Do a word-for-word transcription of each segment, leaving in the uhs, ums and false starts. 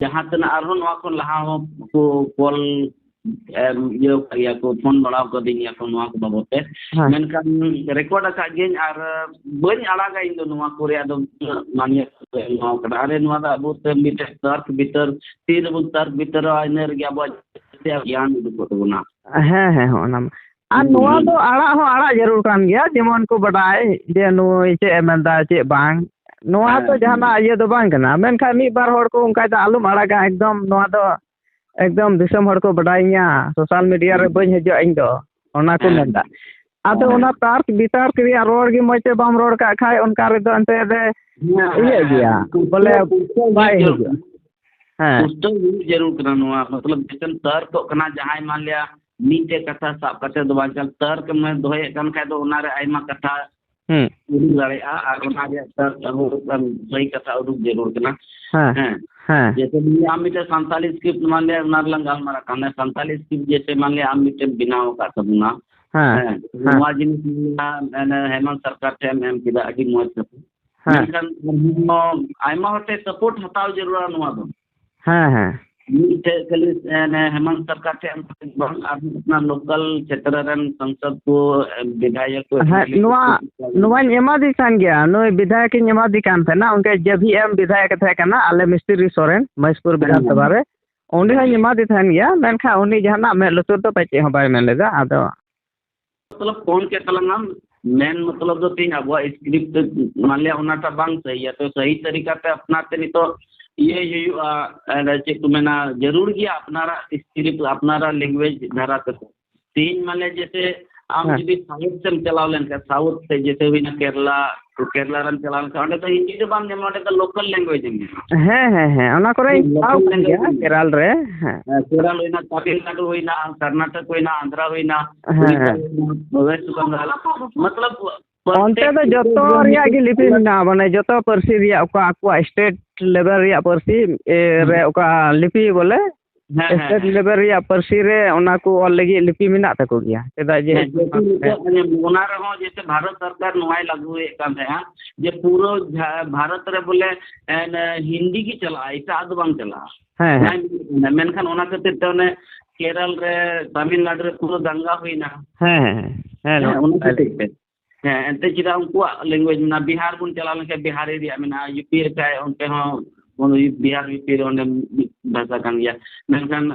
ᱡᱟᱦᱟᱸ ᱛᱤᱱᱟᱹᱜ ᱟᱨᱦᱚᱸ ᱱᱚᱣᱟ ᱠᱷᱚᱱ ᱞᱟᱦᱟ ᱦᱚᱸ ᱠᱚ ᱠᱚᱞ, ᱮᱢ, ᱤᱭᱟᱹ ᱟᱠᱟᱫ ᱜᱮᱭᱟ ᱠᱚ, ᱯᱷᱳᱱ ᱵᱟᱲᱟ ᱟᱠᱟᱫᱤᱧ ᱜᱮᱭᱟ ᱠᱚ ᱱᱚᱣᱟ ᱠᱚ ᱵᱟᱵᱚᱫ ᱛᱮ᱾ ᱦᱮᱸ᱾ ᱢᱮᱱᱠᱷᱟᱱ ᱨᱮᱠᱚᱨᱰ ᱟᱠᱟᱫ ᱜᱤᱭᱟᱹᱧ ᱟᱨ ᱵᱟᱹᱧ ᱟᱲᱟᱜᱟ ᱤᱧ ᱫᱚ ᱱᱚᱣᱟ ᱠᱚ ᱨᱮᱭᱟᱜ ᱫᱚ ᱢᱟᱱᱮ ᱮᱢᱟᱣ ᱠᱟᱫᱟ᱾ ᱟᱨᱮ, ᱱᱚᱣᱟ ᱫᱚ ᱟᱵᱚ ᱛᱮ ᱢᱤᱫᱴᱮᱱ ᱛᱟᱨᱠ ᱵᱤᱛᱚᱨ, ᱛᱤ ᱨᱮᱵᱚᱱ ᱛᱟᱨᱠ ᱵᱤᱛᱚᱨᱚᱜᱼᱟ, ᱤᱱᱟᱹ ᱨᱮᱜᱮ ᱟᱵᱚᱣᱟᱜ ᱡᱟᱹᱥᱛᱤ ᱜᱮᱭᱟᱱ ᱩᱰᱩᱠᱚᱜ ᱛᱟᱵᱚᱱᱟ᱾ ᱦᱮᱸ, ᱦᱮᱸ, ᱦᱚᱸ, ᱚᱱᱟ ᱢᱟ᱾ ᱟᱨ ᱦᱩᱸ, ᱱᱚᱣᱟ ᱦᱩᱸ᱾ ᱫᱚ ᱟᱲᱟᱜ ᱦᱚᱸ ᱟᱲᱟᱜ ᱡᱟᱹᱨᱩᱲ ᱠᱟᱱ ᱜᱮᱭᱟ, ᱡᱮᱢᱚᱱ ᱠᱚ ᱵᱟᱰᱟᱭ ᱡᱮ ᱱᱩᱭ ᱪᱮᱫ ᱮ ᱢᱮᱱᱫᱟ, ᱪᱮᱫ ᱵᱟᱝ᱾ ᱱᱚᱣᱟ ᱦᱮᱸ, ᱫᱚ ᱦᱮᱸ᱾ ᱡᱟᱦᱟᱱᱟᱜ ᱤᱭᱟᱹ ᱫᱚ ᱵᱟᱝ ᱠᱟᱱᱟ, ᱢᱮᱱᱠᱷᱟᱱ ᱢᱤᱫ ᱵᱟᱨ ᱦᱚᱲ ᱠᱚ ᱚᱱᱠᱟ ᱫᱚ ᱟᱞᱚᱢ ᱟᱲᱟᱜᱟ, ᱮᱠᱫᱚᱢ ᱱᱚᱣᱟ ᱫᱚ ᱮᱠᱫᱚᱢ ᱫᱤᱥᱚᱢ ᱦᱚᱲ ᱠᱚ ᱵᱟᱰᱟᱭᱤᱧᱟ, ᱥᱳᱥᱟᱞ ᱢᱤᱰᱤᱭᱟ ᱨᱮ ᱦᱩᱸ᱾ ᱵᱟᱹᱧ ᱦᱤᱡᱩᱜᱼᱟ ᱤᱧ ᱫᱚ, ᱚᱱᱟ ᱠᱚ ᱦᱮᱸ, ᱢᱮᱱᱫᱟ᱾ ᱦᱮᱸ᱾ ᱟᱫᱚ ᱦᱮᱸ᱾ ᱚᱱᱟ ᱛᱟᱨᱠ ᱵᱤᱛᱟᱨᱠ ᱨᱮᱭᱟᱜ ᱨᱚᱲ ᱜᱮ ᱢᱚᱡᱽ ᱛᱮ ᱵᱟᱢ ᱨᱚᱲ ᱠᱟᱜ ᱠᱷᱟᱡ, ᱚᱱᱠᱟ ᱨᱮᱫᱚ ᱮᱱᱛᱮ ᱫᱚ ᱦᱮᱸ, ᱤᱭᱟᱹᱜ ᱦᱮᱸ, ᱜᱮᱭᱟ, ᱦᱮᱸ᱾ ᱯᱩᱥᱴᱟᱹᱣ, ᱵᱚᱞᱮ ᱯᱩᱥᱴᱟᱹᱣ ᱵᱟᱭ ᱦᱩᱭᱩᱜ ᱡᱟᱹᱨᱩᱲ ᱦᱤᱡᱩᱜᱼᱟ᱾ ᱠᱟᱱᱟ᱾ ᱦᱮᱸ᱾ ᱯᱩᱥᱴᱟᱹᱣ ᱦᱩᱭᱩᱜ ᱡᱟᱹᱨᱩᱲ ᱠᱟᱱᱟ ᱱᱚᱣᱟ, ᱢᱚᱛᱞᱚᱵ, ᱡᱮᱥᱮᱢ ᱛᱟᱨᱠᱚᱜ ᱠᱟᱱᱟ, ᱡᱟᱦᱟᱸᱭ ᱢᱟᱱ ᱞᱤᱭᱟ ᱢᱤᱫᱴᱮᱡ ᱠᱟᱛᱷᱟ ᱥᱟᱵ ᱠᱟᱛᱮ ᱫᱚ ᱵᱟᱝ ᱪᱟᱞ, ᱛᱟᱨᱠ ᱮᱢ ᱫᱚᱦᱚᱭᱮᱫ ᱠᱟᱱ ᱠᱷᱟᱡ ᱫᱚ ᱚᱱᱟᱨᱮ ᱟᱭᱢᱟ ᱠᱟᱛᱷᱟ ᱦᱩᱸ᱾ ᱩᱰᱩᱠ ᱫᱟᱲᱮᱭᱟᱜᱼᱟ, ᱟᱨ ᱚᱱᱟ ᱨᱮᱭᱟᱜ ᱛᱟᱨᱠ ᱟᱵᱚ ᱥᱟᱹᱦᱤ ᱠᱟᱛᱷᱟ ᱩᱰᱩᱠ ᱡᱟᱹᱨᱩᱲ ᱠᱟᱱᱟ᱾ ᱦᱮᱸ᱾ ᱦᱮᱸ᱾ ᱦᱮᱸ᱾ ᱡᱮᱥᱮ ᱢᱟᱱ ᱞᱤᱭᱟ ᱟᱢ ᱢᱤᱫᱴᱮᱡ ᱥᱟᱱᱛᱟᱞᱤ ᱥᱠᱨᱤᱯᱴ ᱢᱟᱱ ᱞᱤᱭᱟ ᱚᱱᱟ ᱨᱮᱞᱟᱝ ᱜᱟᱞᱢᱟᱨᱟᱜ ᱠᱟᱱᱟ, ᱥᱟᱱᱛᱟᱞᱤ ᱥᱠᱨᱤᱯᱴ ᱡᱮᱥᱮ ᱢᱟᱱ ᱞᱤᱭᱟ ᱟᱢ ᱢᱤᱫᱴᱮᱡ ᱵᱮᱱᱟᱣ ᱟᱠᱟᱫ ᱛᱟᱵᱚᱱᱟ᱾ ᱦᱮᱸ᱾ ᱦᱮᱸ᱾ ᱦᱮᱸ᱾ ᱱᱚᱣᱟ ᱡᱤᱱᱤᱥ ᱢᱟᱱ ᱞᱤᱭᱟ, ᱢᱟᱱᱮ, ᱦᱮᱢᱚᱱᱛ ᱥᱚᱨᱠᱟᱨ ᱴᱷᱮᱱ ᱮᱢ ᱠᱮᱫᱟ, ᱟᱹᱰᱤ ᱢᱚᱡᱽ ᱠᱟᱛᱷᱟ᱾ ᱦᱮᱸ᱾ ᱢᱮᱱᱠᱷᱟᱱ ᱟᱨᱦᱚᱸ ᱟᱭᱢᱟ ᱦᱚᱲ ᱴᱷᱮᱱ ᱥᱟᱯᱳᱨᱴ ᱦᱟᱛᱟᱣ ᱡᱟᱹᱨᱩᱲᱟ ᱱᱚᱣᱟ ᱫᱚ᱾ ᱦᱮᱸ, ᱦᱮᱸ᱾ ᱢᱤᱫᱴᱮᱡ ᱠᱷᱟᱹᱞᱤ, ᱮ, ᱦᱮᱢᱚᱱᱛ ᱥᱚᱨᱠᱟᱨ ᱴᱷᱮᱱ ᱵᱟᱝ, ᱟᱨ ᱟᱯᱱᱟᱨ ᱞᱳᱠᱟᱞ ᱪᱷᱮᱛᱨᱚ ᱨᱮᱱ ᱥᱟᱝᱥᱚᱫ ᱠᱚ, ᱮ, ᱵᱤᱫᱷᱟᱭᱚᱠ ᱠᱚ, ᱦᱮᱸ, ᱮᱢ ᱮᱞ ᱮ ᱱᱚᱣᱟ, ᱠᱚ᱾ ᱱᱚᱣᱟᱧ ᱮᱢᱟᱫᱮ ᱠᱟᱱ ᱜᱮᱭᱟ, ᱱᱩᱭ ᱵᱤᱫᱷᱟᱭᱚᱠᱤᱧ ᱮᱢᱟᱫᱮ ᱠᱟᱱ ᱛᱟᱦᱮᱱᱟ, ᱚᱱᱠᱟ ᱡᱮ ᱵᱷᱤ ᱮᱢ ᱵᱤᱫᱷᱟᱭᱚᱠ ᱮ ᱛᱟᱦᱮᱸ ᱠᱟᱱᱟ, ᱟᱞᱮ ᱢᱤᱥᱛᱨᱤ ᱥᱚᱨᱮᱱ, ᱢᱚᱦᱮᱥᱯᱩᱨ ᱦᱮᱸ, ᱵᱤᱫᱷᱟᱱ ᱦᱮᱸ᱾ ᱥᱚᱵᱷᱟ ᱨᱮ, ᱚᱸᱰᱮ ᱦᱚᱸᱧ ᱮᱢᱟᱫᱮ ᱛᱟᱦᱮᱱ ᱜᱮᱭᱟ, ᱢᱮᱱᱠᱷᱟᱱ ᱩᱱᱤ ᱡᱟᱦᱟᱱᱟᱜ ᱢᱮᱫ ᱞᱩᱛᱩᱨ ᱫᱚ ᱯᱟᱪᱮᱫ ᱦᱚᱸ ᱵᱟᱭ ᱢᱮᱱ ᱞᱮᱫᱟ᱾ ᱟᱫᱚ ᱢᱚᱛᱞᱚᱵ ᱯᱷᱳᱱ ᱠᱮᱫ ᱛᱟᱞᱟᱝᱟᱢ, ᱢᱮᱱ ᱢᱚᱛᱞᱚᱵ ᱫᱚ ᱛᱮᱦᱮᱧ ᱟᱵᱚᱣᱟᱜ ᱥᱠᱨᱤᱯᱴ ᱛᱮ ᱢᱟᱱ ᱞᱤᱭᱟ ᱚᱱᱟᱴᱟᱜ ᱵᱟᱝ ᱥᱟᱹᱦᱤᱭᱟ, ᱛᱚ ᱥᱟᱹᱦᱤ ᱛᱟᱹᱨᱤᱠᱟ ᱛᱮ ᱟᱯᱱᱟᱨ ᱛᱮ ᱱᱤᱛᱚᱜ ᱤᱭᱟᱹᱭ ᱦᱩᱭᱩᱜᱼᱟ, ᱮ, ᱪᱮᱫ ᱠᱚ ᱢᱮᱱᱟ, ᱡᱟᱹᱨᱩᱲ ᱜᱮᱭᱟ ᱟᱯᱱᱟᱨᱟᱜ ᱥᱠᱨᱤᱯᱴ, ᱟᱯᱱᱟᱨᱟᱜ ᱞᱮᱝᱜᱩᱭᱮᱡᱽ ᱫᱷᱟᱨᱟ ᱛᱮ᱾ ᱛᱮᱦᱮᱧ ᱢᱟᱱᱮ ᱡᱮᱥᱮ ᱟᱢ ᱦᱮᱸ᱾ ᱡᱩᱫᱤ ᱥᱟᱣᱩᱛᱷ ᱥᱮᱫ ᱮᱢ ᱪᱟᱞᱟᱣ ᱞᱮᱱᱠᱷᱟᱱ, ᱥᱟᱣᱩᱛᱷ ᱥᱮᱫ ᱡᱮᱥᱮ ᱦᱩᱭᱱᱟ ᱠᱮᱨᱞᱟ, ᱛᱚ ᱠᱮᱨᱞᱟ ᱨᱮᱢ ᱪᱟᱞᱟᱣ ᱞᱮᱱᱠᱷᱟᱱ ᱚᱸᱰᱮ ᱫᱚ ᱦᱤᱱᱫᱤ ᱫᱚ ᱵᱟᱢ ᱧᱟᱢᱟ, ᱚᱸᱰᱮ ᱫᱚ ᱞᱳᱠᱟᱞ ᱞᱮᱝᱜᱩᱭᱮᱡᱽ ᱮᱢ ᱧᱟᱢᱟ᱾ ᱦᱮᱸ, ᱦᱮᱸ, ᱦᱮᱸ, ᱚᱱᱟ ᱠᱚᱨᱮᱧ ᱞᱳᱠᱟᱞ ᱪᱟᱞᱟᱣ ᱟᱠᱟᱱ ᱞᱮᱝᱜᱩᱭᱮᱡᱽ ᱜᱮᱭᱟ, ᱮᱢ ᱧᱟᱢᱟ᱾ ᱠᱮᱨᱟᱞ ᱨᱮ᱾ ᱦᱮᱸ᱾ ᱦᱮᱸ, ᱠᱮᱨᱟᱞ ᱦᱩᱭᱱᱟ, ᱛᱟᱢᱤᱞᱱᱟᱲᱩ ᱦᱩᱭᱱᱟ, ᱠᱚᱨᱱᱟᱴᱚᱠ ᱦᱩᱭᱱᱟ, ᱦᱮᱸ, ᱩᱲᱤᱥᱥᱟ ᱦᱮᱸ᱾ ᱦᱩᱭᱱᱟ, ᱳᱭᱮᱥᱴ ᱵᱮᱝᱜᱚᱞ, ᱢᱚᱛᱞᱚᱵ ᱚᱱᱛᱮ ᱫᱚ ᱡᱚᱛᱚ ᱨᱮᱭᱟᱜ ᱜᱮ ᱞᱤᱯᱤ ᱢᱮᱱᱟᱜᱼᱟ, ᱢᱟᱱᱮ ᱡᱚᱛᱚ ᱯᱟᱹᱨᱥᱤ ᱨᱮᱭᱟᱜ ᱚᱠᱟ ᱟᱠᱚᱣᱟᱜ ᱥᱴᱮᱴ ᱞᱮᱵᱮᱞ ᱨᱮᱭᱟᱜ ᱯᱟᱹᱨᱥᱤ, ᱮ, ᱨᱮ ᱦᱩᱸ᱾ ᱚᱠᱟ ᱞᱤᱯᱤ ᱵᱚᱞᱮ, ᱦᱮᱸ, ᱦᱮᱸ, ᱥᱴᱮᱴ ᱦᱮᱸ᱾ ᱞᱮᱵᱮᱞ ᱨᱮᱭᱟᱜ ᱯᱟᱹᱨᱥᱤ ᱨᱮ ᱚᱱᱟ ᱠᱚ ᱚᱞ ᱞᱟᱹᱜᱤᱫ ᱞᱤᱯᱤ ᱢᱮᱱᱟᱜ ᱛᱟᱠᱚ ᱜᱮᱭᱟ᱾ ᱪᱮᱫᱟᱜ ᱡᱮ ᱦᱮᱸ, ᱡᱮᱦᱮᱛᱩ ᱱᱤᱛᱚᱜ ᱚᱱᱟ ᱨᱮᱦᱚᱸ ᱡᱮᱭᱥᱮ ᱵᱷᱟᱨᱚᱛ ᱥᱚᱨᱠᱟᱨ ᱱᱚᱣᱟᱭ ᱞᱟᱹᱜᱩᱭᱮᱫ ᱠᱟᱱ ᱛᱟᱦᱮᱸᱜᱼᱟ ᱡᱮ ᱯᱩᱨᱟᱹ ᱡᱷᱟ-, ᱵᱷᱟᱨᱚᱛ ᱨᱮ ᱵᱚᱞᱮ, ᱮ, ᱦᱤᱱᱫᱤ ᱜᱮ ᱪᱟᱞᱟᱜᱼᱟ, ᱮᱴᱟᱜ ᱫᱚ ᱵᱟᱝ ᱪᱟᱞᱟᱜᱼᱟ᱾ ᱦᱮᱸ, ᱦᱮᱸ᱾ ᱚᱱᱟᱭ ᱢᱮᱱᱮᱫ ᱠᱟᱱᱟ᱾ ᱢᱮᱱᱠᱷᱟᱱ ᱚᱱᱟ ᱠᱷᱟᱹᱛᱤᱨ ᱛᱮ ᱚᱱᱮ ᱠᱮᱨᱟᱞ ᱨᱮ, ᱛᱟᱢᱤᱞᱱᱟᱲᱩ ᱨᱮ ᱯᱩᱨᱟᱹ ᱫᱟᱝᱜᱟ ᱦᱩᱭᱱᱟ᱾ ᱦᱮᱸ, ᱦᱮᱸ, ᱦᱮᱸ᱾ ᱦᱮᱸ, ᱦᱮᱸ, ᱱᱚᱣᱟ ᱚᱱᱟ ᱠᱷᱟᱹᱛᱤᱨ ᱛᱮ᱾ ᱦᱮᱸ, ᱮᱱᱛᱮ ᱪᱮᱫᱟᱜ ᱩᱱᱠᱩᱣᱟᱜ language ᱢᱮᱱᱟᱜᱼᱟ? ᱵᱤᱦᱟᱨ ᱵᱚᱱ ᱪᱟᱞᱟᱣ ᱞᱮᱱᱠᱷᱟᱱ ᱵᱤᱦᱟᱨᱤ ᱨᱮᱭᱟᱜ ᱢᱮᱱᱟᱜᱼᱟ, ᱭᱩ ᱯᱤ ᱨᱮ ᱠᱷᱟᱡ ᱚᱱᱛᱮ ᱦᱚᱸ ᱵᱤᱦᱟᱨ, ᱭᱩ ᱯᱤ ᱨᱮ ᱚᱸᱰᱮ ᱢᱤᱫ ᱵᱷᱟᱥᱟ ᱠᱟᱱ ᱜᱮᱭᱟ᱾ ᱢᱮᱱᱠᱷᱟᱱ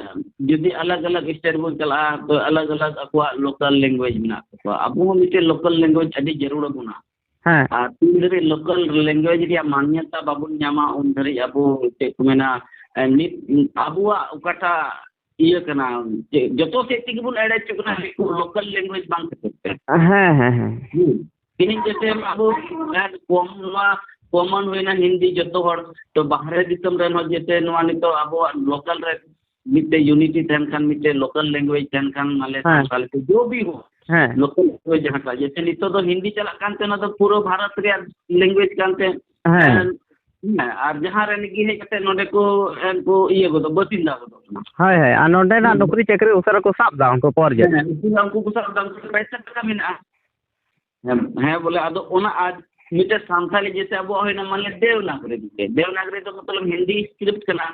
ᱡᱩᱫᱤ ᱟᱞᱟᱜᱽ ᱟᱞᱟᱜᱽ state ᱵᱚᱱ ᱪᱟᱞᱟᱜᱼᱟ, ᱛᱚ ᱟᱞᱟᱜᱽ ᱟᱞᱟᱜᱽ ᱟᱠᱚᱣᱟᱜ local language ᱢᱮᱱᱟᱜ ᱛᱟᱠᱚᱣᱟ᱾ ᱟᱵᱚ ᱦᱚᱸ ᱢᱤᱫᱴᱮᱱ local language ᱟᱹᱰᱤ ᱡᱟᱹᱨᱩᱲ ᱟᱵᱚᱱᱟ᱾ ᱦᱮᱸ᱾ ᱟᱨ ᱛᱤᱱ ᱫᱷᱟᱹᱵᱤᱡ local language ᱨᱮᱭᱟᱜ ᱢᱟᱱᱱᱚᱛᱟ ᱵᱟᱵᱚᱱ ᱧᱟᱢᱟ, ᱩᱱ ᱫᱷᱟᱹᱨᱤᱡ ᱟᱵᱚ, ᱪᱮᱫ ᱠᱚ ᱢᱮᱱᱟ, ᱮ, ᱢᱤᱫ ᱟᱵᱚᱣᱟᱜ ᱚᱠᱟᱴᱟᱜ ᱤᱭᱟᱹ ᱠᱟᱱᱟ, ᱡᱮ ᱡᱚᱛᱚ ᱥᱮᱫ ᱛᱮᱜᱮ ᱵᱚᱱ ᱮᱲᱮ ᱦᱚᱪᱚᱜ ᱠᱟᱱᱟ, ᱫᱤᱠᱩ local language ᱵᱟᱝ ᱠᱷᱟᱹᱛᱤᱨ ᱛᱮ᱾ ᱦᱮᱸ, ᱦᱮᱸ, ᱦᱮᱸ᱾ ᱦᱩᱸ᱾ ᱛᱮᱦᱮᱧ ᱡᱮᱥᱮ ᱟᱵᱚ, ᱮ, ᱠᱚᱢ, ᱱᱚᱣᱟ common ᱦᱩᱭᱱᱟ ᱦᱤᱱᱫᱤ ᱡᱚᱛᱚ ᱦᱚᱲ, ᱛᱚ ᱵᱟᱦᱨᱮ ᱫᱤᱥᱚᱢ ᱨᱮᱱ ᱦᱚᱸ ᱡᱮᱥᱮ ᱱᱚᱣᱟ ᱱᱤᱛᱚᱜ ᱟᱵᱚᱣᱟᱜ local ᱨᱮ ᱢᱤᱫᱴᱮᱡ unity ᱛᱟᱦᱮᱱ ᱠᱷᱟᱱ, ᱢᱤᱫᱴᱮᱡ local language ᱛᱟᱦᱮᱱ ᱠᱷᱟᱱ, ᱢᱟᱱᱮ ᱦᱮᱸ᱾ ᱥᱟᱱᱛᱟᱲᱤ ᱛᱮ ᱡᱚ ᱵᱷᱤ ᱦᱳ, ᱦᱮᱸ᱾ Local language ᱡᱟᱦᱟᱸᱴᱟᱜ, ᱡᱮᱥᱮ ᱱᱤᱛᱚᱜ ᱫᱚ ᱦᱤᱱᱫᱤ ᱪᱟᱞᱟᱜ ᱠᱟᱱᱛᱮ, ᱚᱱᱟ ᱫᱚ ᱯᱩᱨᱟᱹ ᱵᱷᱟᱨᱚᱛ ᱨᱮᱭᱟᱜ language ᱠᱟᱱᱛᱮ, ᱦᱮᱸ᱾ ᱦᱮᱸ, ᱟᱨ ᱡᱟᱦᱟᱸ ᱨᱮᱱ ᱜᱮ ᱦᱮᱡ ᱠᱟᱛᱮ ᱱᱚᱰᱮ ᱠᱚ, ᱮᱱ ᱠᱚ ᱤᱭᱟᱹ ᱜᱚᱫᱚᱜ, ᱵᱟᱹᱥᱤᱱᱫᱟ ᱜᱚᱫᱚᱜ ᱠᱟᱱᱟ᱾ ᱦᱳᱭ, ᱦᱳᱭ, ᱟᱨ ᱱᱚᱰᱮᱱᱟᱜ ᱦᱮᱸ᱾ ᱱᱚᱠᱨᱤ ᱪᱟᱹᱠᱨᱤ ᱩᱥᱟᱹᱨᱟ ᱠᱚ ᱥᱟᱵ ᱫᱟ ᱩᱱᱠᱩ ᱯᱚᱨ ᱡᱟᱹᱛ᱾ ᱦᱮᱸ, ᱩᱱᱠᱩ ᱫᱚ, ᱩᱱᱠᱩ ᱠᱚ ᱥᱟᱵ ᱫᱟ, ᱩᱱᱠᱩ ᱫᱚ ᱯᱚᱭᱥᱟ ᱴᱟᱠᱟ ᱢᱮᱱᱟᱜᱼᱟ᱾ ᱦᱮᱸ, ᱦᱮᱸ, ᱵᱚᱞᱮ ᱟᱫᱚ ᱚᱱᱟ ᱟᱡ ᱢᱤᱫᱴᱮᱡ ᱥᱟᱱᱛᱟᱲᱤ ᱡᱮᱥᱮ ᱟᱵᱚᱣᱟᱜ ᱦᱩᱭᱱᱟ, ᱢᱟᱱᱮ ᱫᱮᱵᱽᱱᱟᱜᱚᱨᱤ ᱞᱤᱯᱤ᱾ ᱫᱮᱵᱽᱱᱟᱜᱚᱨᱤ ᱫᱚ ᱢᱚᱛᱞᱚᱵ ᱦᱤᱱᱫᱤ script ᱠᱟᱱᱟ᱾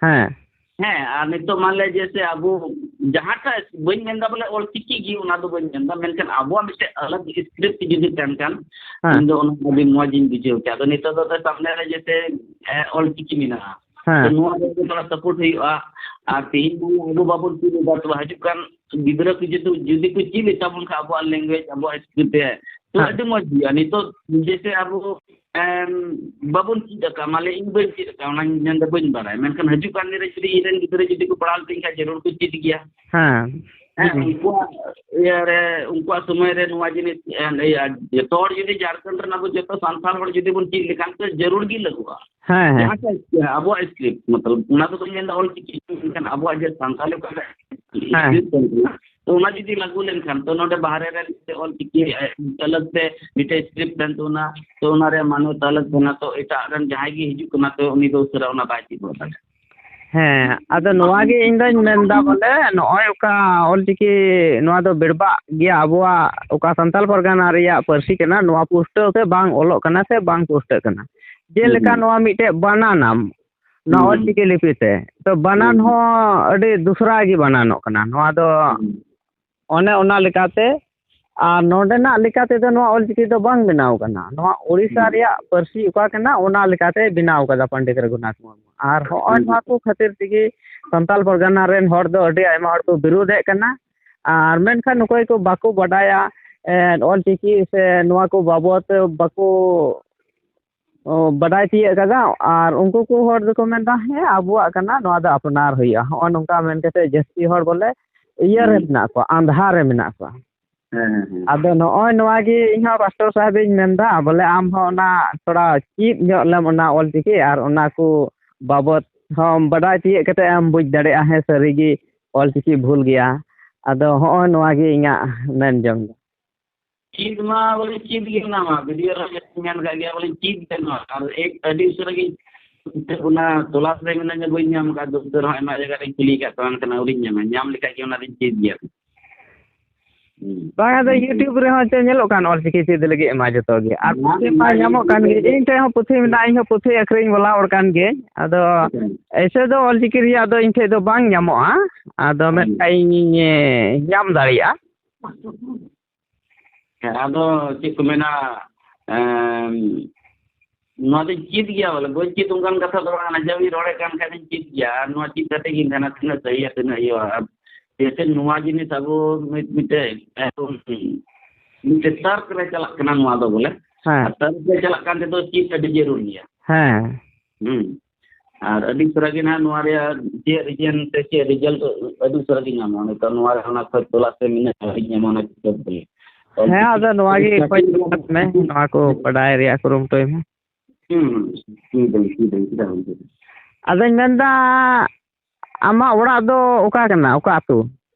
ᱦᱮᱸ᱾ ᱦᱮᱸ, ᱟᱨ ᱱᱤᱛᱚᱜ ᱢᱟᱱᱞᱮ ᱡᱮᱥᱮ ᱟᱵᱚ ᱡᱟᱦᱟᱸᱴᱟᱜ, ᱵᱟᱹᱧ ᱢᱮᱱᱫᱟ ᱵᱚᱞᱮ ᱚᱞ ᱪᱤᱠᱤ ᱜᱮ, ᱚᱱᱟ ᱫᱚ ᱵᱟᱹᱧ ᱢᱮᱱᱫᱟ, ᱢᱮᱱᱠᱷᱟᱱ ᱟᱵᱚᱣᱟᱜ ᱢᱤᱫᱴᱮᱡ ᱟᱞᱟᱜᱽ script ᱡᱩᱫᱤ ᱛᱟᱦᱮᱱ ᱠᱷᱟᱱ, ᱦᱮᱸ᱾ ᱤᱧ ᱫᱚ ᱚᱱᱟ ᱟᱹᱰᱤ ᱢᱚᱡᱽ ᱤᱧ ᱵᱩᱡᱷᱟᱹᱣ ᱠᱮᱭᱟ᱾ ᱟᱫᱚ ᱱᱤᱛᱚᱜ ᱫᱚ ᱥᱟᱢᱱᱮ ᱨᱮ ᱡᱮᱥᱮ, ᱮ, ᱚᱞ ᱪᱤᱠᱤ ᱢᱮᱱᱟᱜᱼᱟ᱾ ᱦᱮᱸ᱾ ᱛᱚ ᱱᱚᱣᱟ ᱨᱮ ᱛᱷᱚᱲᱟ support ᱦᱩᱭᱩᱜᱼᱟ᱾ ᱟᱨ ᱛᱮᱦᱮᱧ ᱢᱟᱱᱮ ᱟᱵᱚ ᱵᱟᱵᱚᱱ ᱪᱮᱫ ᱮᱫᱟ, ᱛᱚᱵᱮ ᱦᱤᱡᱩᱜ ᱠᱟᱱ ᱜᱤᱫᱽᱨᱟᱹ ᱠᱚ ᱡᱩᱫᱤ, ᱡᱩᱫᱤ ᱠᱚ ᱪᱮᱫ ᱞᱮ ᱛᱟᱵᱚᱱ ᱠᱷᱟᱱ ᱟᱵᱚᱣᱟᱜ language, ᱟᱵᱚᱣᱟᱜ script ᱛᱮ, ᱛᱚ ᱦᱮᱸ᱾ ᱟᱹᱰᱤ ᱢᱚᱡᱽ ᱦᱩᱭᱩᱜᱼᱟ᱾ ᱱᱤᱛᱚᱜ ᱡᱮᱥᱮ ᱟᱵᱚ, ᱮᱢ, ᱵᱟᱵᱚᱱ ᱪᱮᱫ ᱟᱠᱟᱫ, ᱢᱟᱱᱮ ᱤᱧ ᱵᱟᱹᱧ ᱪᱮᱫ ᱟᱠᱟᱫ, ᱚᱱᱟᱧ ᱢᱮᱱᱫᱟ ᱵᱟᱹᱧ ᱵᱟᱲᱟᱭᱟ, ᱢᱮᱱᱠᱷᱟᱱ ᱦᱤᱡᱩᱜ ᱠᱟᱱ ᱫᱤᱱ ᱨᱮ ᱡᱩᱫᱤ ᱤᱧ ᱨᱮᱱ ᱜᱤᱫᱽᱨᱟᱹ ᱡᱩᱫᱤ ᱠᱚ ᱯᱟᱲᱦᱟᱣ ᱞᱮᱱ ᱛᱤᱧ ᱠᱷᱟᱱ ᱡᱟᱹᱨᱩᱲ ᱠᱚ ᱪᱮᱫ ᱜᱮᱭᱟ᱾ ᱦᱮᱸ᱾ ᱦᱮᱸ, ᱦᱩᱸ᱾ ᱩᱱᱠᱩᱣᱟᱜ ᱤᱭᱟᱹ ᱨᱮ, ᱩᱱᱠᱩᱣᱟᱜ ᱥᱚᱢᱚᱭ ᱨᱮ ᱱᱚᱣᱟ ᱡᱤᱱᱤᱥ, ᱮᱢ, ᱤᱭᱟᱹ, ᱡᱚᱛᱚ ᱦᱚᱲ ᱡᱩᱫᱤ ᱡᱷᱟᱲᱠᱷᱚᱸᱰ ᱨᱮᱱ ᱟᱵᱚ ᱡᱚᱛᱚ ᱥᱟᱱᱛᱟᱲ ᱦᱚᱲ ᱡᱩᱫᱤ ᱵᱚᱱ ᱪᱮᱫ ᱞᱮᱠᱷᱟᱱ ᱛᱚ ᱡᱟᱹᱨᱩᱲ ᱜᱮ ᱞᱟᱹᱜᱩᱜᱼᱟ᱾ ᱦᱮᱸ, ᱦᱮᱸ᱾ ᱡᱟᱦᱟᱸᱴᱟᱜ ᱟᱵᱚᱣᱟᱜ script, ᱢᱚᱛᱞᱚᱵ, ᱚᱱᱟ ᱫᱚ ᱵᱟᱹᱧ ᱢᱮᱱᱫᱟ ᱚᱞ ᱪᱤᱠᱤ, ᱢᱮᱱᱠᱷᱟᱱ ᱟᱵᱚᱣᱟᱜ ᱡᱮ ᱥᱟᱱᱛᱟᱲᱤ ᱚᱠᱟᱴᱟᱜ ᱦᱮᱸ᱾ script ᱠᱟᱱ ᱛᱟᱵᱚᱱᱟ, ᱛᱚ ᱚᱱᱟ ᱡᱩᱫᱤ ᱞᱟᱹᱜᱩ ᱞᱮᱱᱠᱷᱟᱱ, ᱛᱚ ᱱᱚᱰᱮ ᱵᱟᱦᱨᱮ ᱨᱮ ᱢᱤᱫᱴᱮᱡ ᱚᱞ ᱪᱤᱠᱤ, ᱮ, ᱟᱞᱟᱜᱽ ᱛᱮ ᱢᱤᱫᱴᱮᱡ script ᱛᱟᱦᱮᱱ ᱛᱟᱵᱚᱱᱟ, ᱛᱚ ᱚᱱᱟ ᱨᱮᱭᱟᱜ ᱢᱟᱱᱚᱛ ᱟᱞᱟᱜᱽ ᱛᱟᱦᱮᱱᱟ, ᱛᱚ ᱮᱴᱟᱜ ᱨᱮᱱ ᱡᱟᱦᱟᱸᱭ ᱜᱮ ᱦᱤᱡᱩᱜ ᱠᱟᱱᱟ, ᱛᱚ ᱩᱱᱤ ᱫᱚ ᱩᱥᱟᱹᱨᱟ ᱚᱱᱟ ᱵᱟᱭ ᱪᱮᱫ ᱜᱚᱫ ᱫᱟᱲᱮᱭᱟᱜᱼᱟ᱾ ᱦᱮᱸ, ᱟᱫᱚ ᱱᱚᱣᱟ ᱜᱮ ᱤᱧ ᱫᱚᱧ ᱢᱮᱱᱫᱟ, ᱵᱚᱞᱮ ᱱᱚᱜᱼᱚᱭ ᱚᱠᱟ ᱚᱞᱪᱤᱠᱤ, ᱱᱚᱣᱟ ᱫᱚ ᱵᱮᱲᱵᱟᱜ ᱜᱮᱭᱟ, ᱟᱵᱚᱣᱟᱜ ᱚᱠᱟ ᱥᱟᱱᱛᱟᱲ ᱯᱟᱨᱜᱟᱱᱟ ᱨᱮᱭᱟᱜ ᱯᱟᱹᱨᱥᱤ ᱠᱟᱱᱟ, ᱱᱚᱣᱟ ᱯᱩᱥᱴᱟᱹᱣ ᱛᱮ ᱵᱟᱝ ᱚᱞᱚᱜ ᱠᱟᱱᱟ ᱥᱮ ᱵᱟᱝ ᱯᱩᱥᱴᱟᱹᱜ ᱠᱟᱱᱟ᱾ ᱡᱮᱞᱮᱠᱟ ᱦᱩᱸ᱾ ᱱᱚᱣᱟ ᱢᱤᱫᱴᱮᱡ ᱵᱟᱱᱟᱱᱟᱢ, ᱱᱚᱣᱟ ᱦᱩᱸ᱾ ᱚᱞᱪᱤᱠᱤ ᱞᱤᱯᱤ ᱛᱮ, ᱛᱚ ᱵᱟᱱᱟᱱ ᱦᱩᱸ᱾ ᱦᱚᱸ ᱟᱹᱰᱤ ᱫᱩᱥᱨᱟ ᱜᱮ ᱵᱟᱱᱟᱱᱚᱜ ᱠᱟᱱᱟ᱾ ᱱᱚᱣᱟ ᱫᱚ ᱦᱩᱸ᱾ ᱚᱱᱮ ᱚᱱᱟ ᱞᱮᱠᱟᱛᱮ, ᱟᱨ ᱱᱚᱰᱮᱱᱟᱜ ᱞᱮᱠᱟ ᱛᱮᱫᱚ ᱱᱚᱣᱟ ᱚᱞᱪᱤᱠᱤ ᱫᱚ ᱵᱟᱝ ᱵᱮᱱᱟᱣ ᱠᱟᱱᱟ᱾ ᱱᱚᱣᱟ ᱳᱰᱤᱥᱟ ᱦᱩᱸ᱾ ᱨᱮᱭᱟᱜ ᱯᱟᱹᱨᱥᱤ ᱚᱠᱟ ᱠᱟᱱᱟ, ᱚᱱᱟ ᱞᱮᱠᱟᱛᱮ ᱵᱮᱱᱟᱣ ᱠᱟᱫᱟ ᱯᱚᱱᱰᱤᱛ ᱨᱚᱜᱷᱩᱱᱟᱛᱷ ᱢᱩᱨᱢᱩ᱾ ᱟᱨ ᱦᱚᱸᱜᱼᱚᱭ ᱦᱩᱸ᱾ ᱱᱚᱣᱟ ᱠᱚ ᱠᱷᱟᱹᱛᱤᱨ ᱛᱮᱜᱮ ᱥᱟᱱᱛᱟᱞ ᱯᱟᱨᱜᱟᱱᱟ ᱨᱮᱱ ᱦᱚᱲ ᱫᱚ ᱟᱹᱰᱤ ᱟᱭᱢᱟ ᱦᱚᱲ ᱠᱚ ᱵᱤᱨᱳᱫᱷᱮᱫ ᱠᱟᱱᱟ᱾ ᱟᱨ ᱢᱮᱱᱠᱷᱟᱱ ᱚᱠᱚᱭ ᱠᱚ ᱵᱟᱠᱚ ᱵᱟᱰᱟᱭᱟ, ᱮᱸ, ᱚᱞᱪᱤᱠᱤ ᱥᱮ ᱱᱚᱣᱟ ᱠᱚ ᱵᱟᱵᱚᱫ ᱵᱟᱠᱚ ᱚ, ᱵᱟᱰᱟᱭ ᱛᱤᱭᱟᱹᱜ ᱠᱟᱫᱟ᱾ ᱟᱨ ᱩᱱᱠᱩ ᱠᱚ ᱦᱚᱲ ᱫᱚᱠᱚ ᱢᱮᱱᱫᱟ, "ᱦᱮᱸ, ᱟᱵᱚᱣᱟᱜ ᱠᱟᱱᱟ, ᱱᱚᱣᱟ ᱫᱚ ᱟᱯᱱᱟᱨ ᱦᱩᱭᱩᱜᱼᱟ", ᱦᱚᱸᱜᱼᱚ ᱱᱚᱝᱠᱟ ᱢᱮᱱ ᱠᱟᱛᱮ ᱡᱟᱹᱥᱛᱤ ᱦᱚᱲ ᱵᱚᱞᱮ ᱤᱭᱟᱹ ᱨᱮ ᱦᱩᱸ᱾ ᱢᱮᱱᱟᱜ ᱠᱚᱣᱟ, ᱟᱸᱫᱷᱟ ᱨᱮ ᱢᱮᱱᱟᱜ ᱠᱚᱣᱟ᱾ ᱦᱮᱸ, ᱦᱮᱸ, ᱦᱮᱸ᱾ ᱟᱫᱚ ᱱᱚᱜᱼᱚᱭ ᱱᱚᱣᱟ ᱜᱮ ᱤᱧᱦᱚᱸ ᱯᱟᱥᱴᱚᱨ ᱥᱟᱦᱮᱵ ᱤᱧ ᱢᱮᱱᱫᱟ, ᱵᱚᱞᱮ ᱟᱢ ᱦᱚᱸ ᱚᱱᱟ ᱛᱷᱚᱲᱟ ᱪᱮᱫ ᱧᱚᱜ ᱞᱮᱢ ᱚᱱᱟ ᱚᱞᱪᱤᱠᱤ, ᱟᱨ ᱚᱱᱟ ᱠᱚ ᱵᱟᱵᱚᱫ ᱦᱚᱸ ᱵᱟᱰᱟᱭ ᱛᱤᱭᱟᱹᱜ ᱠᱟᱛᱮ ᱮᱢ ᱵᱩᱡᱽ ᱫᱟᱲᱮᱭᱟᱜᱼᱟ, ᱦᱮᱸ, ᱥᱟᱹᱨᱤᱜᱮ ᱚᱞᱪᱤᱠᱤ ᱵᱷᱩᱞ ᱜᱮᱭᱟ᱾ ᱟᱫᱚ ᱦᱚᱸᱜᱼᱚᱭ ᱱᱚᱣᱟ ᱜᱮ ᱤᱧᱟᱹᱜ ᱢᱮᱱ ᱡᱚᱝ ᱫᱚ᱾ ᱪᱮᱫ ᱢᱟ ᱵᱚᱞᱮ ᱪᱮᱫ ᱜᱮ ᱚᱱᱟ ᱢᱟ ᱵᱷᱤᱰᱤᱭᱳ ᱨᱮ ᱢᱮᱱ ᱠᱟᱜ ᱜᱮᱭᱟ, ᱵᱚᱞᱮ ᱪᱮᱫ ᱜᱮ ᱚᱱᱟ᱾ ᱟᱨ ᱮᱠ-, ᱟᱹᱰᱤ ᱩᱥᱟᱹᱨᱟ ᱜᱮ ᱚᱱᱟ ᱛᱚᱞᱟᱥ ᱨᱮ ᱢᱮᱱᱟᱹᱧᱟ, ᱵᱟᱹᱧ ᱧᱟᱢ ᱠᱟᱜ᱾ ᱫᱚᱠᱛᱚᱨ ᱦᱚᱸ ᱟᱭᱢᱟ ᱡᱟᱭᱜᱟ ᱨᱮᱧ ᱠᱩᱞᱤ ᱠᱟᱜ ᱠᱚᱣᱟ, ᱢᱮᱱᱠᱷᱟᱱ ᱟᱹᱣᱨᱤᱧ ᱧᱟᱢᱟ᱾ ᱧᱟᱢ ᱞᱮᱠᱷᱟᱡ ᱜᱮ ᱚᱱᱟ ᱫᱚᱧ ᱪᱮᱫ ᱜᱮᱭᱟ᱾ ᱦᱩᱸ᱾ ᱵᱟᱝ, ᱟᱫᱚ YouTube ᱨᱮᱦᱚᱸ ᱪᱮ ᱧᱮᱞᱚᱜ ᱠᱟᱱ ᱚᱞᱪᱤᱠᱤ ᱪᱮᱫ ᱞᱟᱹᱜᱤᱫ ᱮᱢᱟ ᱡᱚᱛᱚ ᱜᱮ᱾ ᱟᱨ ᱯᱩᱛᱷᱤ ᱢᱟ ᱧᱟᱢᱚᱜ ᱠᱟᱱ ᱜᱮ᱾ ᱤᱧ ᱴᱷᱮᱱ ᱦᱚᱸ ᱯᱩᱛᱷᱤ ᱢᱮᱱᱟᱜᱼᱟ, ᱤᱧ ᱦᱚᱸ ᱯᱩᱛᱷᱤ ᱟᱹᱠᱷᱨᱤᱧ ᱵᱟᱞᱟ ᱦᱚᱲ ᱠᱟᱱ ᱜᱤᱭᱟᱹᱧ᱾ ᱟᱫᱚ ᱦᱮᱸ᱾ ᱮᱭᱥᱮ ᱫᱚ ᱚᱞᱪᱤᱠᱤ ᱨᱮᱭᱟᱜ ᱫᱚ ᱤᱧ ᱴᱷᱮᱱ ᱫᱚ ᱵᱟᱝ ᱧᱟᱢᱚᱜᱼᱟ᱾ ᱟᱫᱚ ᱦᱮᱸ᱾ ᱢᱮᱱᱠᱷᱟᱱ ᱤᱧᱤᱧ, ᱮ, ᱧᱟᱢ ᱫᱟᱲᱮᱭᱟᱜᱼᱟ᱾ ᱦᱮᱸ, ᱟᱫᱚ ᱪᱮᱫ ᱠᱚ ᱢᱮᱱᱟ, ᱮᱢ, ᱱᱚᱣᱟ ᱫᱚᱧ ᱪᱮᱫ ᱜᱮᱭᱟ, ᱵᱚᱞᱮ ᱵᱟᱹᱧ ᱪᱮᱫ ᱚᱱᱠᱟᱱ ᱠᱟᱛᱷᱟ ᱫᱚ ᱵᱟᱝ ᱠᱟᱱᱟ᱾ ᱡᱟᱣᱜᱮᱧ ᱨᱚᱲᱮᱫ ᱠᱟᱱ ᱠᱷᱟᱱ ᱫᱚᱧ ᱪᱮᱫ ᱜᱮᱭᱟ᱾ ᱟᱨ ᱱᱚᱣᱟ ᱪᱮᱫ ᱠᱟᱛᱮ ᱜᱤᱧ ᱛᱟᱦᱮᱱᱟ, ᱛᱤᱱᱟᱹᱜ ᱥᱟᱹᱦᱤᱭᱟ, ᱛᱤᱱᱟᱹᱜ ᱤᱭᱟᱹᱣᱟ᱾ ᱟᱨ ᱡᱮᱭᱥᱮ ᱱᱚᱣᱟ ᱡᱤᱱᱤᱥ ᱟᱵᱚ ᱢᱤᱫ, ᱢᱤᱫᱴᱮᱡ, ᱮᱠᱫᱚᱢ ᱢᱤᱫᱴᱮᱡ ᱛᱟᱨᱠ ᱨᱮ ᱪᱟᱞᱟᱜ ᱠᱟᱱᱟ ᱱᱚᱣᱟ ᱫᱚ ᱵᱚᱞᱮ᱾ ᱦᱮᱸ᱾ ᱟᱨ ᱛᱟᱨᱠ ᱨᱮ ᱪᱟᱞᱟᱜ ᱠᱟᱱ ᱛᱮᱫᱚ ᱪᱮᱫ ᱟᱹᱰᱤ ᱡᱟᱹᱨᱩᱲ ᱜᱮᱭᱟ᱾ ᱦᱮᱸ᱾ ᱦᱩᱸ᱾ ᱟᱨ ᱟᱹᱰᱤ ᱩᱥᱟᱹᱨᱟ ᱜᱮ ᱱᱟᱦᱟᱜ ᱱᱚᱣᱟ ᱨᱮᱭᱟᱜ ᱪᱮᱫ ᱨᱤᱡᱮᱱ ᱥᱮ ᱪᱮᱫ ᱨᱤᱡᱟᱞᱴ ᱟᱹᱰᱤ ᱩᱥᱟᱹᱨᱟ ᱜᱮ ᱧᱟᱢᱚᱜᱼᱟ᱾ ᱱᱤᱛᱚᱜ ᱱᱚᱣᱟ ᱨᱮ ᱚᱱᱟ ᱠᱷᱚᱡ ᱛᱚᱞᱟᱥ ᱨᱮ ᱢᱮᱱᱟᱜᱼᱟ, ᱟᱹᱰᱤ ᱧᱟᱢᱚᱜᱼᱟ ᱚᱱᱟ ᱠᱷᱚᱡ ᱵᱚᱞᱮ᱾ ᱦᱮᱸ, ᱟᱫᱚ ᱱᱚᱣᱟ ᱜᱮ ᱠᱷᱚᱡ ᱛᱚᱞᱟᱥ ᱢᱮ, ᱱᱚᱣᱟ ᱠᱚ ᱵᱟᱰᱟᱭ ᱨᱮᱭᱟᱜ ᱠᱩᱨᱩᱢᱩᱴᱩᱭ ᱢᱮ᱾ ᱦᱩᱸ, ᱦᱩᱸ, ᱦᱩᱸ, ᱦᱩᱸ, ᱦᱩᱸ, ᱦᱩᱸ᱾ ᱟᱫᱚᱧ ᱢᱮᱱᱫᱟ, ᱟᱢᱟᱜ ᱚᱲᱟᱜ ᱫᱚ ᱚᱠᱟ ᱠᱟᱱᱟ, ᱚᱠᱟ ᱟᱹᱛᱩ?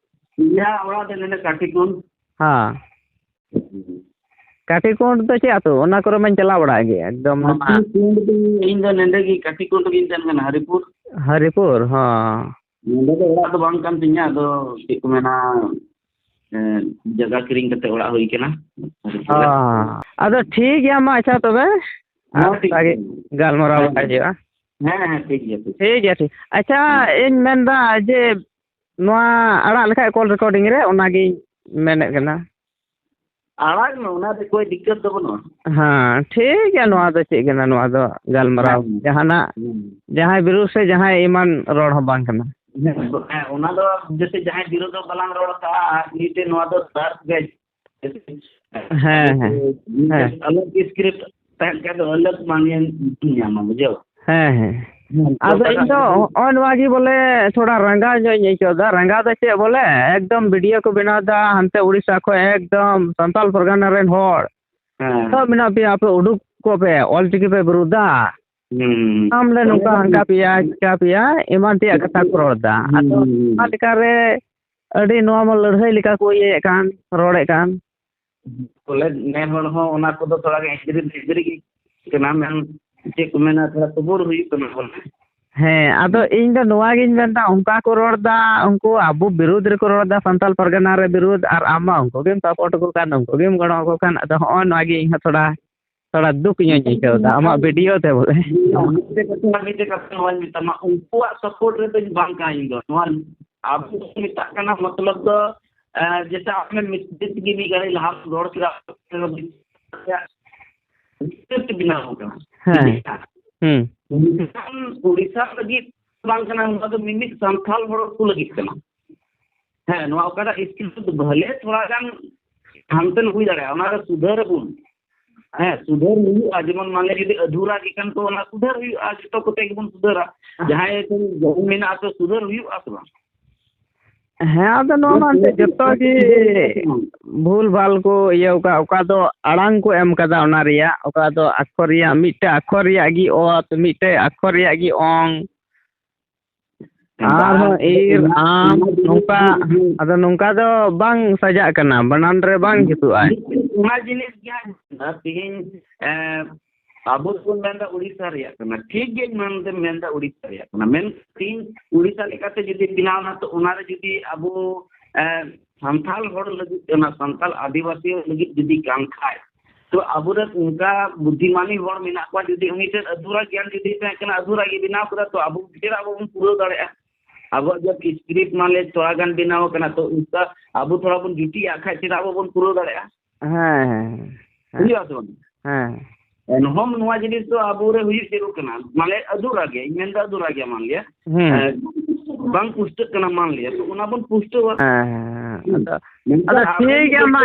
ᱤᱧᱟᱹᱜ ᱚᱲᱟᱜ ᱫᱚ ᱱᱚᱰᱮ ᱠᱟᱴᱤᱠᱩᱱ᱾ ᱦᱮᱸ᱾ ᱦᱩᱸ᱾ ᱠᱟᱴᱤᱠᱩᱱ ᱫᱚ ᱪᱮᱫ ᱟᱹᱛᱩ? ᱚᱱᱟ ᱠᱚᱨᱮ ᱢᱟᱧ ᱪᱟᱞᱟᱣ ᱵᱟᱲᱟᱜ ᱜᱮ, ᱮᱠᱫᱚᱢ ᱚᱱᱟ ᱠᱟᱴᱤᱠᱩᱱ ᱫᱚ ᱤᱧ ᱫᱚ ᱱᱚᱰᱮ ᱜᱮ ᱠᱟᱴᱤᱠᱩᱱ ᱨᱮᱜᱮᱧ ᱛᱟᱦᱮᱱ ᱠᱟᱱᱟ, ᱦᱟᱨᱤᱯᱩᱨ᱾ ᱦᱟᱨᱤᱯᱩᱨ, ᱦᱚᱸ᱾ ᱱᱚᱰᱮ ᱫᱚ ᱚᱲᱟᱜ ᱫᱚ ᱵᱟᱝ ᱠᱟᱱ ᱛᱤᱧᱟ, ᱟᱫᱚ ᱪᱮᱫ ᱠᱚ ᱢᱮᱱᱟ, ᱮ, ᱡᱟᱭᱜᱟ ᱠᱤᱨᱤᱧ ᱠᱟᱛᱮ ᱚᱲᱟᱜ ᱦᱩᱭ ᱠᱟᱱᱟ᱾ ᱦᱟᱨᱤᱯᱩᱨ ᱨᱮ᱾ ᱦᱚᱸ, ᱟᱫᱚ ᱴᱷᱤᱠ ᱜᱮᱭᱟ, ᱢᱟ ᱟᱪᱪᱷᱟ ᱛᱚᱵᱮ, ᱦᱮᱸ, ᱟᱨ ᱴᱷᱤᱠ ᱚᱱᱠᱟ ᱜᱮ ᱜᱮᱭᱟ᱾ ᱜᱟᱞᱢᱟᱨᱟᱣ ᱦᱮᱸ, ᱵᱟᱲᱟᱭ ᱦᱮᱸ᱾ ᱦᱩᱭᱩᱜᱼᱟ᱾ ᱦᱮᱸ, ᱦᱮᱸ, ᱴᱷᱤᱠ ᱜᱮᱭᱟ, ᱴᱷᱤᱠ᱾ ᱴᱷᱤᱠ ᱜᱮᱭᱟ, ᱴᱷᱤᱠ᱾ ᱟᱪᱪᱷᱟ, ᱦᱮᱸ᱾ ᱤᱧ ᱢᱮᱱᱫᱟ ᱡᱮ ᱱᱚᱣᱟ ᱟᱲᱟᱜ ᱞᱮᱠᱷᱟᱡ call recording ᱨᱮ, ᱚᱱᱟᱜᱤᱧ ᱢᱮᱱᱮᱫ ᱠᱟᱱᱟ᱾ ᱟᱲᱟᱜ ᱢᱮ, ᱚᱱᱟ ᱨᱮ ᱠᱳᱭ ᱫᱤᱠᱠᱟᱛ ᱫᱚ ᱵᱟᱹᱱᱩᱜᱼᱟ᱾ ᱦᱮᱸ, ᱴᱷᱤᱠ ᱜᱮᱭᱟ, ᱱᱚᱣᱟ ᱫᱚ ᱪᱮᱫ ᱠᱟᱱᱟ, ᱱᱚᱣᱟ ᱫᱚ ᱜᱟᱞᱢᱟᱨᱟᱣ᱾ ᱦᱮᱸ᱾ ᱡᱟᱦᱟᱱᱟᱜ, ᱦᱮᱸ᱾ ᱡᱟᱦᱟᱸᱭ ᱵᱤᱨᱩᱫᱷ ᱥᱮ ᱡᱟᱦᱟᱸᱭ ᱮᱢᱟᱱ ᱨᱚᱲ ᱦᱚᱸ ᱵᱟᱝ ᱠᱟᱱᱟ᱾ ᱦᱮᱸ, ᱦᱮᱸ, ᱚᱱᱟ ᱫᱚ ᱡᱮᱥᱮ ᱡᱟᱦᱟᱸᱭ ᱵᱤᱨᱩᱫᱷ ᱫᱚ ᱵᱟᱞᱟᱝ ᱨᱚᱲ ᱠᱟᱜᱼᱟ, ᱟᱨ ᱱᱤᱭᱟᱹᱛᱮ ᱱᱚᱣᱟ ᱫᱚ ᱫᱟᱨ ᱜᱮ᱾ ᱦᱮᱸ, ᱦᱮᱸ, ᱦᱮᱸ᱾ ᱟᱞᱟᱜᱽ script ᱛᱟᱦᱮᱱ ᱠᱷᱟᱡ ᱫᱚ ᱟᱞᱟᱜᱽ ᱢᱟᱱᱮ ᱧᱟᱢᱟ, ᱵᱩᱡᱷᱟᱹᱣ? ᱦᱮᱸ, ᱦᱮᱸ᱾ ᱦᱮᱸ, ᱟᱫᱚ ᱛᱚ ᱤᱧ ᱫᱚ ᱠᱟᱛᱷᱟ ᱦᱚᱸᱜᱼᱚᱭ ᱱᱚᱣᱟ ᱜᱮ ᱵᱚᱞᱮ ᱛᱷᱚᱲᱟ ᱨᱟᱸᱜᱟᱣ ᱧᱚᱜ ᱤᱧ ᱟᱹᱭᱠᱟᱹᱣ ᱮᱫᱟ᱾ ᱨᱟᱸᱜᱟᱣ ᱫᱚ ᱪᱮᱫ ᱵᱚᱞᱮ, ᱮᱠᱫᱚᱢ video ᱠᱚ ᱵᱮᱱᱟᱣ ᱮᱫᱟ ᱦᱟᱱᱛᱮ ᱩᱲᱤᱥᱥᱟ ᱠᱷᱚᱱ, ᱮᱠᱫᱚᱢ ᱥᱟᱱᱛᱟᱞ ᱯᱟᱨᱜᱟᱱᱟ ᱨᱮᱱ ᱦᱚᱲ᱾ ᱦᱮᱸ᱾ ᱛᱚ ᱢᱮᱱᱟᱜ ᱯᱮᱭᱟ, ᱟᱯᱮ ᱩᱰᱩᱠ ᱠᱚᱜ ᱯᱮ, ᱚᱞ ᱪᱤᱠᱤ ᱯᱮ ᱵᱤᱨᱩᱫᱷᱟ᱾ ᱦᱩᱸ᱾ ᱟᱢ ᱞᱮ ᱱᱚᱝᱠᱟ ᱦᱟᱱᱠᱟ ᱯᱮᱭᱟ, ᱪᱤᱠᱟ ᱯᱮᱭᱟ, ᱮᱢᱟᱱ ᱛᱮᱭᱟᱜ ᱠᱟᱛᱷᱟ ᱠᱚ ᱨᱚᱲ ᱮᱫᱟ᱾ ᱦᱩᱸ, ᱟᱫᱚ ᱦᱩᱸ, ᱦᱩᱸ᱾ ᱚᱱᱟ ᱞᱮᱠᱟᱨᱮ ᱟᱹᱰᱤ ᱱᱚᱣᱟ ᱢᱟ ᱞᱟᱹᱲᱦᱟᱹᱭ ᱞᱮᱠᱟ ᱠᱚ ᱤᱭᱟᱹᱭᱮᱫ ᱠᱟᱱ, ᱨᱚᱲᱮᱫ ᱠᱟᱱ᱾ ᱵᱚᱞᱮ ᱱᱮ ᱦᱚᱲ ᱦᱚᱸ ᱚᱱᱟ ᱠᱚᱫᱚ ᱛᱷᱚᱲᱟ ᱜᱟᱱ ᱮᱫᱽᱨᱮ ᱮᱫᱽᱨᱮ ᱜᱮ ᱠᱟᱱᱟ, ᱢᱮᱱ ᱪᱮᱫ ᱠᱚ ᱢᱮᱱᱟ, ᱛᱷᱚᱲᱟ ᱥᱚᱵᱚᱨ ᱦᱩᱭᱩᱜ ᱠᱟᱱᱟ ᱵᱚᱞᱮ᱾ ᱦᱮᱸ, ᱟᱫᱚ ᱤᱧ ᱫᱚ ᱱᱚᱣᱟ ᱜᱤᱧ ᱢᱮᱱᱫᱟ, ᱚᱱᱠᱟ ᱠᱚ ᱨᱚᱲ ᱮᱫᱟ, ᱩᱱᱠᱩ ᱟᱵᱚ ᱵᱤᱨᱩᱫᱽ ᱨᱮᱠᱚ ᱨᱚᱲ ᱮᱫᱟ, ᱥᱟᱱᱛᱟᱞ ᱯᱟᱨᱜᱟᱱᱟ ᱨᱮ ᱵᱤᱨᱩᱫᱽ, ᱟᱨ ᱟᱢ ᱢᱟ ᱩᱱᱠᱩ ᱜᱮᱢ support ᱟᱠᱚ ᱠᱟᱱ, ᱩᱱᱠᱩ ᱜᱮᱢ ᱜᱚᱲᱚ ᱟᱠᱚ ᱠᱟᱱ᱾ ᱟᱫᱚ ᱦᱚᱸᱜᱼᱚᱭ ᱱᱚᱣᱟ ᱜᱮ ᱤᱧ ᱦᱚᱸ ᱛᱷᱚᱲᱟ, ᱛᱷᱚᱲᱟ ᱫᱩᱠ ᱧᱚᱜ ᱤᱧ ᱟᱹᱭᱠᱟᱹᱣ ᱮᱫᱟ ᱟᱢᱟᱜ video ᱛᱮ ᱵᱚᱞᱮ᱾ ᱢᱤᱫᱴᱮᱡ ᱠᱟᱛᱷᱟ, ᱢᱤᱫᱴᱮᱡ ᱠᱟᱛᱷᱟ ᱱᱚᱣᱟᱧ ᱢᱮᱛᱟᱢᱟ, ᱩᱱᱠᱩᱣᱟᱜ support ᱨᱮᱫᱚᱧ ᱵᱟᱝ ᱠᱟᱱᱟ ᱤᱧ ᱫᱚ᱾ ᱱᱚᱣᱟ ᱟᱵᱚ ᱠᱚ ᱢᱮᱛᱟᱜ ᱠᱟᱱᱟ, ᱢᱚᱛᱞᱚᱵ ᱫᱚ, ᱮᱸ, ᱡᱮᱥᱮ ᱟᱢᱮᱢ ᱢᱤᱫ ᱜᱷᱟᱹᱲᱤᱡ ᱞᱟᱦᱟᱢ ᱨᱚᱲ ᱠᱮᱫᱟ, ᱵᱮᱱᱟᱣ ᱠᱟᱱᱟ᱾ ᱦᱮᱸ᱾ ᱦᱩᱸ᱾ ᱩᱲᱤᱥᱥᱟ, ᱩᱲᱤᱥᱥᱟ ᱞᱟᱹᱜᱤᱫ ᱵᱟᱝ ᱠᱟᱱᱟ, ᱱᱚᱣᱟ ᱫᱚ ᱢᱤᱢᱤᱫ ᱥᱟᱱᱛᱟᱞ ᱦᱚᱲ ᱠᱚ ᱞᱟᱹᱜᱤᱫ ᱠᱟᱱᱟ᱾ ᱦᱮᱸ, ᱱᱚᱣᱟ ᱚᱠᱟᱴᱟᱜ script ᱵᱷᱟᱞᱮ ᱛᱷᱚᱲᱟ ᱜᱟᱱ ᱦᱟᱱᱛᱮ ᱦᱩᱭ ᱫᱟᱲᱮᱭᱟᱜᱼᱟ, ᱚᱱᱟ ᱨᱮ ᱥᱩᱫᱷᱟᱹᱨ ᱟᱵᱚᱱ᱾ ᱦᱮᱸ, ᱥᱩᱫᱷᱟᱹᱨ ᱦᱩᱭᱩᱜᱼᱟ, ᱡᱮᱢᱚᱱ ᱢᱟᱱᱮ ᱡᱩᱫᱤ ᱟᱫᱷᱩᱨᱟ ᱜᱮ ᱠᱷᱟᱱ ᱛᱚ ᱚᱱᱟ ᱥᱩᱫᱷᱟᱹᱨ ᱦᱩᱭᱩᱜᱼᱟ, ᱡᱚᱛᱚ ᱠᱚᱛᱮ ᱜᱮᱵᱚᱱ ᱥᱩᱫᱷᱟᱹᱨᱟ᱾ ᱡᱟᱦᱟᱸᱭ ᱴᱷᱮᱱ ᱜᱟᱹᱞᱛᱤ ᱢᱮᱱᱟᱜᱼᱟ ᱛᱚ ᱥᱩᱫᱷᱟᱹᱨ ᱦᱩᱭᱩᱜᱼᱟ ᱥᱮ ᱵᱟᱝ? ᱦᱮᱸ, ᱟᱫᱚ ᱱᱚᱣᱟ ᱢᱟ ᱮᱱᱛᱮᱫ ᱡᱚᱛᱚ ᱜᱮ ᱵᱷᱩᱞ ᱵᱷᱟᱞ ᱠᱚ ᱤᱭᱟᱹ ᱟᱠᱟᱫ, ᱚᱠᱟ ᱫᱚ ᱟᱲᱟᱝ ᱠᱚ ᱮᱢ ᱠᱟᱫᱟ ᱚᱱᱟ ᱨᱮᱭᱟᱜ, ᱚᱠᱟ ᱫᱚ ᱟᱠᱷᱚᱨ ᱨᱮᱭᱟᱜ, ᱢᱤᱫᱴᱮᱡ ᱟᱠᱷᱚᱨ ᱨᱮᱭᱟᱜ ᱜᱮ ᱚᱛ, ᱢᱤᱫᱴᱮᱡ ᱟᱠᱷᱚᱨ ᱨᱮᱭᱟᱜ ᱜᱮ ᱚᱝ, ᱟᱨᱦᱚᱸ ᱤᱨ, ᱟᱢ, ᱱᱚᱝᱠᱟ᱾ ᱟᱫᱚ ᱱᱚᱝᱠᱟ ᱫᱚ ᱵᱟᱝ ᱥᱟᱡᱟᱜ ᱠᱟᱱᱟ, ᱵᱟᱱᱟᱱ ᱨᱮ ᱵᱟᱝ ᱡᱩᱛᱩᱜᱼᱟ᱾ ᱚᱱᱟ ᱡᱤᱱᱤᱥ ᱜᱮ ᱦᱟᱸᱜ ᱛᱮᱦᱮᱧ, ᱮᱸ, ᱟᱵᱚ ᱫᱚᱵᱚᱱ ᱢᱮᱱᱫᱟ ᱩᱲᱤᱥᱥᱟ ᱨᱮᱭᱟᱜ ᱠᱟᱱᱟ, ᱴᱷᱤᱠ ᱜᱮ ᱢᱮᱱᱫᱟ ᱩᱲᱤᱥᱥᱟ ᱨᱮᱭᱟᱜ ᱠᱟᱱᱟ, ᱢᱮᱱᱠᱷᱟᱱ ᱩᱲᱤᱥᱥᱟ ᱞᱮᱠᱟᱛᱮ ᱡᱩᱫᱤ ᱵᱮᱱᱟᱣ ᱮᱱᱟ, ᱛᱚ ᱚᱱᱟᱨᱮ ᱡᱩᱫᱤ ᱟᱵᱚ, ᱮ, ᱥᱟᱱᱛᱟᱲ ᱦᱚᱲ ᱞᱟᱹᱜᱤᱫ ᱠᱟᱱᱟ, ᱥᱟᱱᱛᱟᱲ ᱟᱹᱫᱤᱵᱟᱹᱥᱤ ᱞᱟᱹᱜᱤᱫ ᱡᱩᱫᱤ ᱠᱟᱱ ᱠᱷᱟᱡ, ᱛᱚ ᱟᱵᱚᱨᱮᱱ ᱚᱱᱠᱟ ᱵᱩᱫᱽᱫᱷᱤᱢᱟᱱᱤ ᱦᱚᱲ ᱢᱮᱱᱟᱜ ᱠᱚᱣᱟ, ᱡᱩᱫᱤ ᱩᱱᱤ ᱴᱷᱮᱱ ᱟᱫᱷᱩᱨᱟ ᱜᱮᱭᱟᱱ ᱡᱩᱫᱤ ᱛᱟᱦᱮᱸ ᱠᱟᱱᱟ, ᱟᱫᱷᱩᱨᱟ ᱜᱮ ᱵᱮᱱᱟᱣ ᱠᱮᱫᱟ, ᱛᱚ ᱟᱵᱚ ᱪᱮᱫᱟᱜ ᱵᱟᱵᱚᱱ ᱯᱩᱨᱟᱹᱣ ᱫᱟᱲᱮᱭᱟᱜᱼᱟ? ᱟᱵᱚᱣᱟᱜ ᱡᱟᱦᱟᱸ ᱥᱠᱨᱤᱯᱴ ᱢᱟᱱᱮ ᱛᱷᱚᱲᱟ ᱜᱟᱱ ᱵᱮᱱᱟᱣ ᱠᱟᱱᱟ, ᱛᱚ ᱚᱱᱠᱟ ᱟᱵᱚ ᱛᱷᱚᱲᱟ ᱵᱚᱱ ᱡᱩᱴᱤᱭᱟᱜ ᱠᱷᱟᱡ ᱪᱮᱫᱟᱜ ᱵᱟᱵᱚᱱ ᱯᱩᱨᱟᱹᱣ ᱫᱟᱲᱮᱭᱟᱜᱼᱟ? ᱦᱮᱸ, ᱦᱮᱸ, ᱦᱮᱸ, ᱦᱩᱭᱩᱜᱼᱟ ᱥᱮ ᱵᱟᱝ? ᱦᱮᱸ᱾ ᱮᱱᱦᱚᱸ ᱱᱚᱣᱟ ᱡᱤᱱᱤᱥ ᱫᱚ ᱟᱵᱚᱨᱮ ᱦᱩᱭᱩᱜ ᱡᱟᱹᱨᱩᱲ ᱠᱟᱱᱟ, ᱢᱟᱱᱮ ᱟᱫᱷᱩᱨᱟ ᱜᱮ, ᱤᱧ ᱢᱮᱱᱫᱟ ᱟᱫᱷᱩᱨᱟ ᱜᱮ, ᱢᱟᱱ ᱞᱤᱭᱟ, ᱦᱩᱸ᱾ ᱮ, ᱵᱟᱝ ᱯᱩᱥᱴᱟᱹᱜ ᱠᱟᱱᱟ, ᱢᱟᱱ ᱞᱤᱭᱟ, ᱛᱚ ᱚᱱᱟ ᱵᱚᱱ ᱯᱩᱥᱴᱟᱹᱣᱟ᱾ ᱦᱮᱸ, ᱦᱮᱸ, ᱦᱮᱸ᱾ ᱟᱫᱚ, ᱢᱮᱱᱠᱷᱟᱱ ᱟᱫᱚ ᱟᱵᱚ ᱴᱷᱤᱠ ᱜᱮᱭᱟ, ᱢᱟ,